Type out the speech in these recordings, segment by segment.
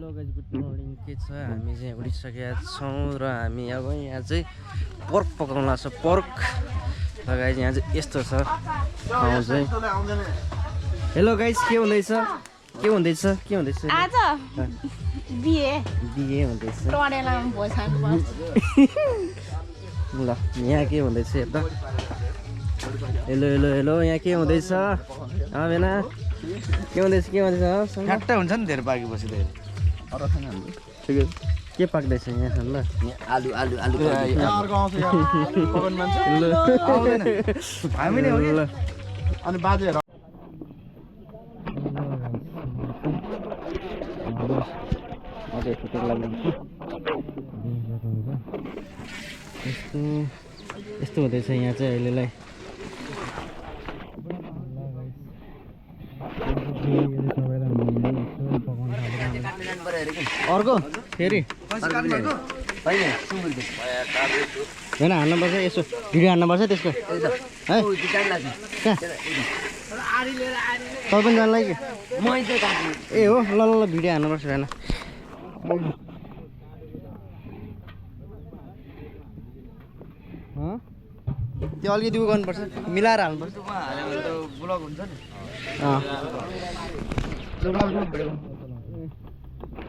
hello guys good morning के छ हामी चाहिँ उठिसकेका छौँ र हामी अब यहाँ चाहिँ पर्क पकाउन लाग्छ पर्क र गाइज यहाँ चाहिँ यस्तो छ ठाउँ चाहिँ हेलो गाइज के हुँदैछ आज बिहे हुँदैछ टडेलामा भोज खानु पर्छ ल यहाँ के हुँदैछ यता हेलो हेलो हेलो यहाँ के हुँदैछ बेना के हुँदैछ ठ्याक्कै हुन्छ नि धेरै पाकी बसिँदैन ठिकै के पाक्दैछ यहाँ ल आलु आलु आलु हामी नै हो कि अनि बाजेहरु यस्तो हुँदैछ यहाँ चाहिँ अहिलेलाई अर्को फेरि होइन हान्नुपर्छ यसो भिडियो हान्नुपर्छ त्यसको है तपाईँ पनि जानलाई कि ए हो ल ल भिडियो हान्नुपर्छ होइन त्यो अलिकति उयो गर्नुपर्छ मिलाएर हाल्नुपर्छ ब्लग हुन्छ नि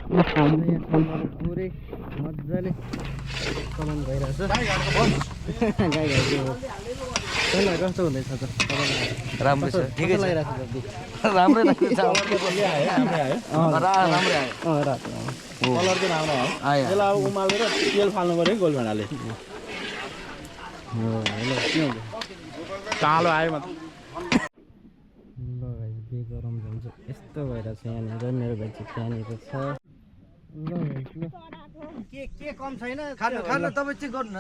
पुरै मजाले चलन भइरहेछ गाई गाई कस्तो हुँदैछ त राम्रो छ ठिकै लागिरहेको छ राम्रै लाग्छ कलर चाहिँ राम्रो हो यसलाई अब उमालेर तेल फाल्नु पऱ्यो कि गोलभेडाले कालो आयो मात्र ल भाइ बे गरम जान्छ यस्तो भइरहेछ यहाँनिर मेरो भाइ चाहिँ त्यहाँनिर छ ल के कम छैन खानु तपाईँ चाहिँ गर्नु न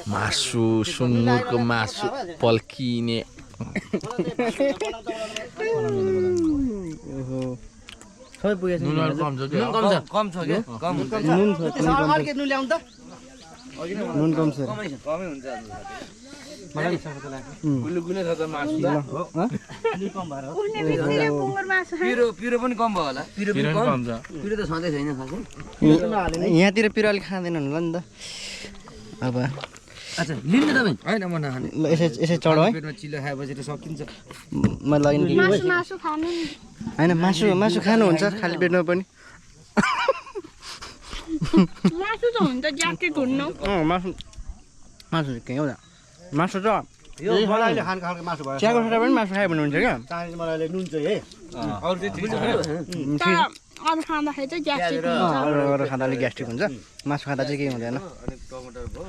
मासु सुँगुरको मासु पल्किने ओहो सबै पुगेछ कम छ के कम नुन छ अर्कै नुन ल्याउनु त नुन कम छ कमै हुन्छ गुलिगुलै छ त मासु पिरो पिरो पनि कम भयो होला पिरो पनि कम छ पिरो त सधैँ छैन खासै यहाँतिर पिरो अलिक खाँदैन होला नि त अब अच्छा लिनु तपाईँ होइन म नखाने ल यसै चढ है पेटमा चिल्लो खाएपछि त सकिन्छ म लगेन कि होइन मासु खानुहुन्छ खाली पेटमा पनि मासु त हुन्छ ज्याकेट हुन्न मासु कहीँ हो मासु त यो मलाई खान खालको मासु भयो चियाको सोडा पनि मासु खायो भन्नुहुन्छ क्या चाहिन्छ मलाई नुन चाहिँ है अरू चाहिँ ठिक छ अब खाँदाखेरि चाहिँ ग्यास्ट्रिक अरू खाँदा अलिक ग्यास्ट्रिक हुन्छ मासु खाँदा चाहिँ केही हुँदैन अनि टमाटर भयो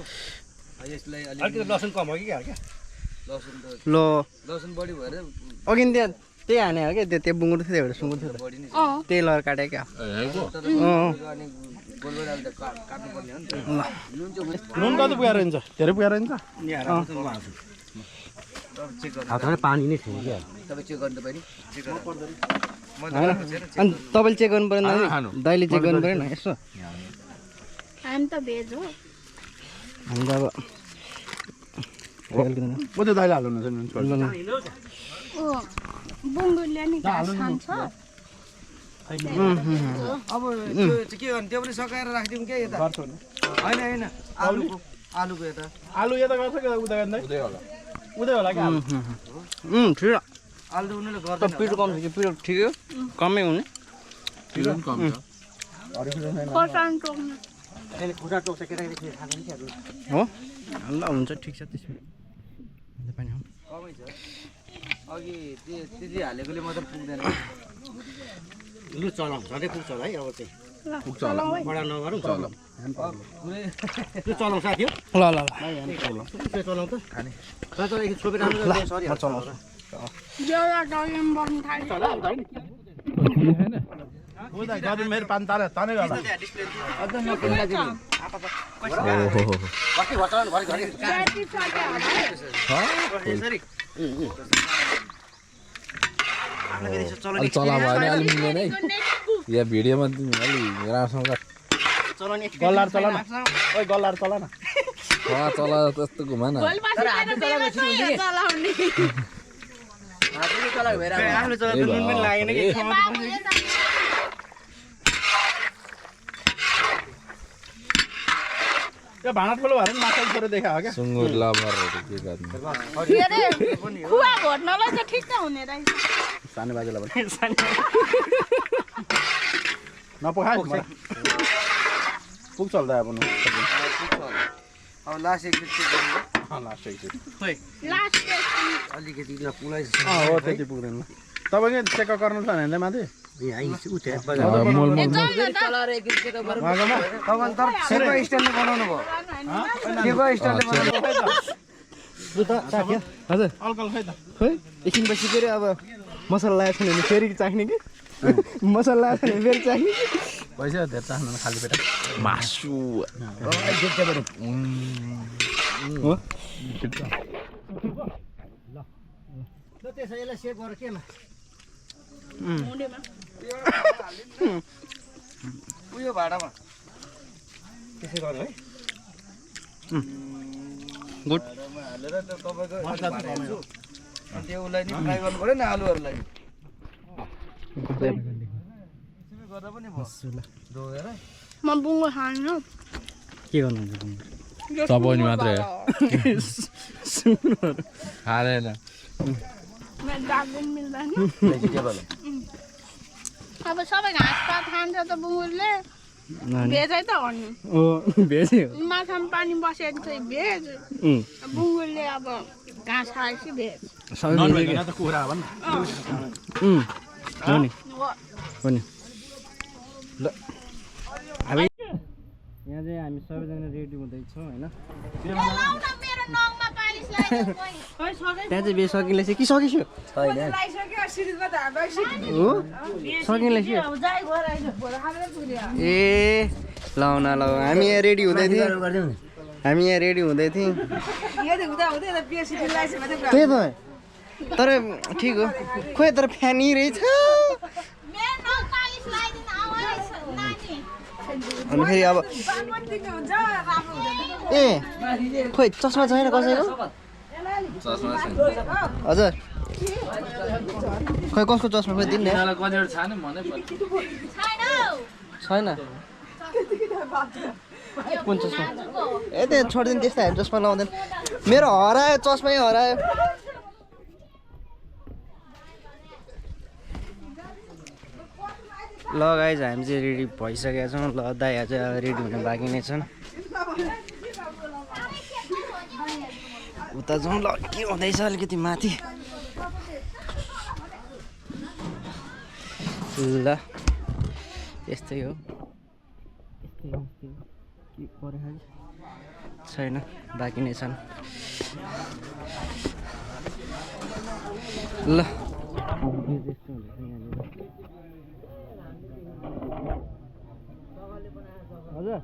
यसलाई अलिकति लसुन कम हो कि क्या लसुन त लो लसुन बढी भएर अघि त्यहाँ त्यही हाने हो क्या त्यो बुङ्गुर थियो एउटा सुँगुर थियो बढी नै त्यही लगाएर काटेँ क्या अनि गोलगोल त काट्नु पर्ने हो नि त नुन कति पुगेर हुन्छ धेरै पुगेर हुन्छ हातमा पानी नै थियो क्या तपाईँ चेक गर्नु पऱ्यो चेक अनि तपाईँले चेक गर्नु परेन दाइले चेक गर्नु परेन यसो हामी त भेज हो हामी त अब म त दाइले हाल्नु नुन छोड्नु ओ बुङ्गुरले नि घाँस खान्छ अब त्यो के गर्नु त्यो पनि सकाएर राखिदिउँ क्या यता होइन होइन आलुको यता आलु यता गर्छ कि उता गर्दै उतै होला क्या ठिक आलु उनीहरूले गर्छ त पिरो कम छ कि पिरो ठिकै हो कमै हुने पिरो पनि कम छ खोर्सानी टोक्नु हो ल हुन्छ ठिक छ त्यसमा कमै छ अघि त्यति हालेकोले मात्र पुग्दैन लु चलाउँ झन्डै पुग्छ होला है अब चाहिँ पुग्छ होला बडा नगरौँ चलाउँ पुरै लु चलाउँ साथी हो ल ल ल चलाउँ त खाने एकछिन छोपेर सरी म चलाउँछु जेउरा डगेम बस्नु थाल्यो मेरो पानी तानै गर्दा चला भयो भने अलि मिल्दैन है या भिडियोमा अलि राम्रोसँग गल्लार चला न ओइ गल्लार चला न चला त्यस्तो घुमा न आफूले चलाएको नुन पनि लागेन कि त्यो भाँडा ठुलो भएर नि माछा छोरो देखा हो क्या सुँगुर लभरहरू के गर्नु के अरे खुवा घोट्नलाई चाहिँ ठिक हुने रहेछ सानो बाजेलाई पनि नपखाए पुग्छ होला अब अब लास्ट एकचोटि लास्ट एकचोटि लास्ट अलिकति पुलाइछ हो त्यति पुग्दैन तपाईँको चेकअप गर्नु छ भने माथि सेको स्टाइलले बनाउनु भयो हजुर अल्कोहल खै त खोइ एकछिन पछि फेरि अब मसला लगाएको छैन भने फेरि चाख्ने कि मसला लगाएको छैन भने फेरि चाख्ने पैसा धेरै चाहनु खाली पेट मासु हो त्यसैलाई सेभ गर केमा उयो भाडामा त्यसै गर्नु है गुड हालेर तपाईँको त्यो उसलाई नि फ्राई गर्नु पऱ्यो नि आलुहरूलाई गर्दा पनि भयो म बुङ्गो खानु के गर्नुहुन्छ चपाउने मात्रै हो खाँदैन मेरो दागुन मिल्दैन अब सबै घाँसपात खान्छ त बुङ्गुरले भेजै त हो नि ओ भेजै हो माछामा पानी बसेको चाहिँ भेज बुङ्गुरले अब घाँस खाएपछि भेज ननभेज त कुखुरा हो नि हो नि हो नि ल हामी यहाँ चाहिँ हामी सबैजना रेडी हुँदैछौँ होइन त्यहाँ चाहिँ बिहे सकिँदैछ कि सकिसक्यो हो सकिँदैछ ए लाउन लाउ हामी यहाँ रेडी हुँदै थियौँ त्यही त तर ठिक हो खोइ तर फ्यान रहेछ अनि फेरि अब ए खोइ चस्मा छैन कसैको हजुर खोइ कसको चस्मा खोइ दिनु छैन कुन चस्मा ए त्यहाँ छोडिदिनु त्यस्तो हामी चस्मा लाउँदैन मेरो हरायो चस्मै हरायो ल गाइज हामी चाहिँ रेडी भइसकेका छौँ ल दाइहरू चाहिँ रेडी हुने बाँकी नै छन् उता जाउँ ल के हुँदैछ अलिकति माथि ल यस्तै हो के पऱ्यो छैन बाँकी नै छन् ल हजुर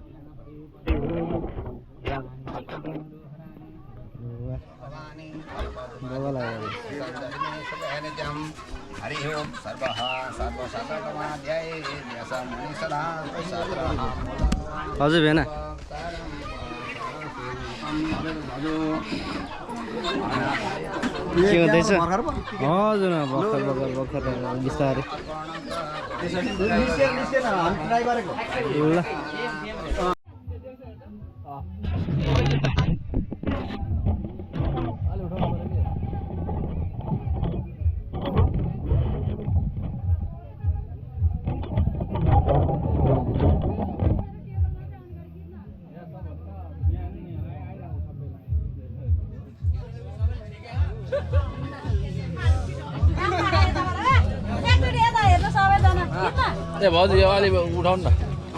हजुर भेना के हुँदैछ हजुर भर्खर बिस्तारै ल ए भाउजू यो अलि उठाउनु न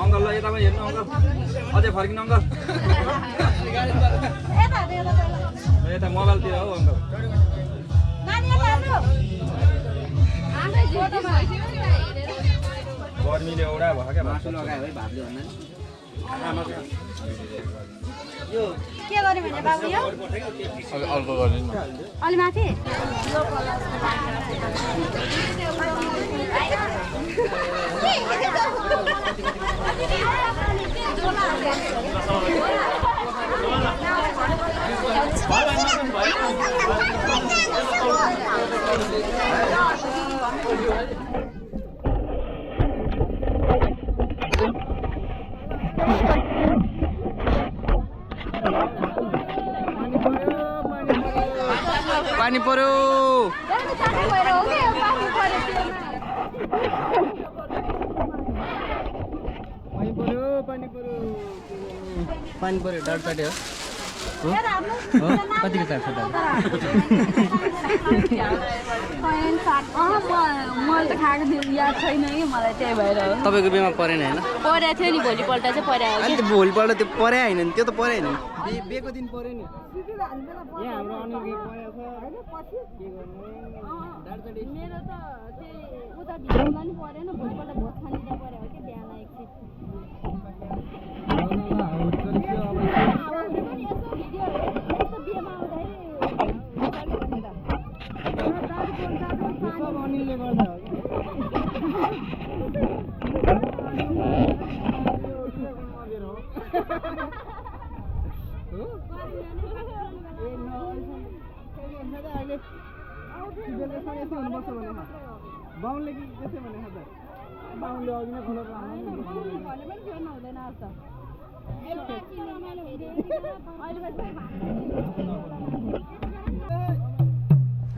अङ्कल ल यतामा हेर्नु अङ्कल अझै फर्किनु अङ्कल यता मोबाइलतिर हौ अङ्कल गर्मीले एउटा भयो क्या मासु लगायो है भातले भन्दा के गर्यो भने बाबु यो अर्को गरिदिनु न अलि माथि पानी पर्यो पानी पर्यो डाँड काट्यो कतिको चाट्छ मैले त खाएको थिएँ याद छैन कि मलाई त्यही भएर हो तपाईँको बिमा परेन होइन परेको थियो नि भोलिपल्ट चाहिँ परेको अनि त्यो भोलिपल्ट त्यो परे होइन नि त्यो त परे होइन बिहेको दिन पऱ्यो नि यहाँ हाम्रो मेरो त त्यही उता भित्रमा नि परेन भोलिपल्ट भोज खाने पऱ्यो हो कि बिहान एकछिन बाहुनले के त्यसै भने त बाहुनले अघि नै खोलेर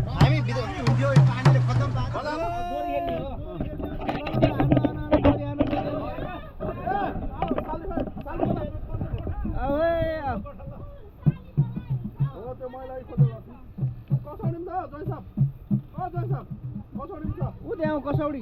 हामी भिडियो पानीले खतम दोरी हेर्ने हो कसौडी